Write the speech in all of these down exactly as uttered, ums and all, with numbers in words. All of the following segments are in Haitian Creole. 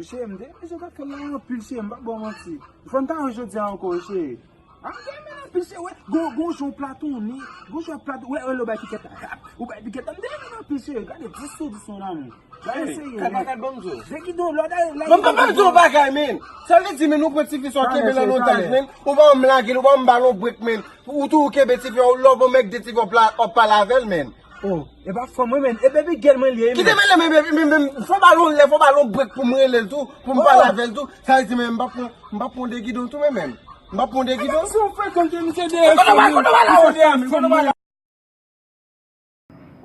Cheri, m te renmen jan w t ap fè l la anpil, cheri, m p ap ba w manti. Fò n ta wè jodi a ankò, cheri. A, m te renmen l anpil, cheri, wè. Gon, gon jan w platonnen, gon jan w platonnen, wè, wè, lè w bay pikèt la, rap, ou bay pikèt la, m te renmen l anpil, cheri. Gade, dis sou dis, mon amour. Gade, cheri, kalma, kalma, ban m di w. Degidon, lòd la, la, ban m di w yon bagay, men. Sa vle di, men, ou pran tifi sa, w kenbe l an otaj, men. Ou pa janm lage l, ou pa janm ba l yon brek, men. Ou toujou kenbe tifi a, ou love yon nèg de tifi a, w pa pale avè l, men. Oh, e pa fanm mwen, men. E baby girl mwen li ye, men. Kite mele, men, men, men, men, fò ba l yon lè, fò ba l yon brek pou m rele l tou, pou m pale avè l tou. Sa vle di, men, m pa pran, m pa pran de gidon tou, men, men. M pa pran de gidon. Si w frekan ke misye dèyè fanm li, misye dèyè fanm li.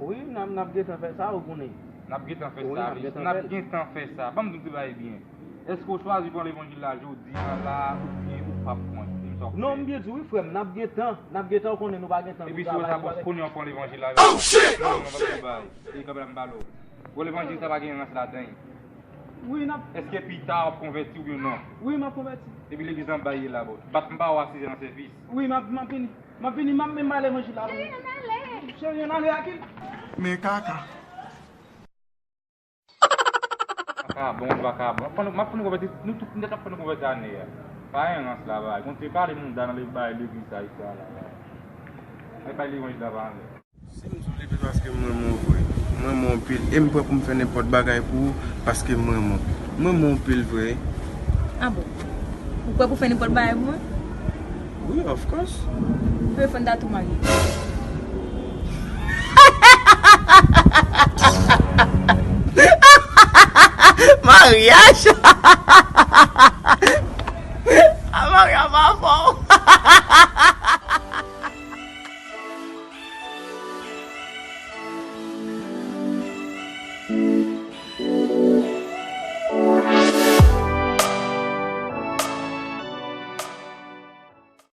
Wi, n ap, n ap gentan fè sa, ou konnen. N ap gentan fè sa, wi, n ap gentan fè sa. Ban m di w ti bagay byen. Èske w chwazi pran levanjil la jodi a la, oubyen ou p ap pran l? Di m sa w konnen. Non, m byen di w wi, frè m, n ap gentan, n ap gentan, ou konnen nou pa gentan pou travay. Epi si w wè sa, bòs, konnen w pran levanjil la. Oh, shit! Non, non, pa gen bagay. E kanmenm m pale w. Bon, levanjil sa pa gen rans ladan l. Wi, n ap. Èske pita w ap konvèti oubyen non? Wi, m ap konvèti. Epi legliz anba ye la, bòs. Bat m pa w asize nan sèvis. Wi, m ap, m ap vini. M ap vini, m ap menm ale manje la. Cheri, ann ale. Cheri, ann ale, Akil. Men kaka. Vakabon, vakabon. M ap fè nou, m ap fè nou konvèti, nou tout nèt ap fè nou konvèti ane a. Pa gen rans la, bay. Kontinye pale mouda nan le-, bay legliz sa, istwa la, bay. Ay, bay levanjil la, pa anlè. Si m di w li vre paske m renmen w vre. M renmen w anpil. E m prè pou m fè nenpòt bagay pou ou paske m renmen w. M renmen w anpil vre. Ah bon? Ou prè pou fè nenpòt bagay pou mwen? Wi, of course. Vre fò n ta tou marye. Maryaj! Ah, Maryaj pa fò.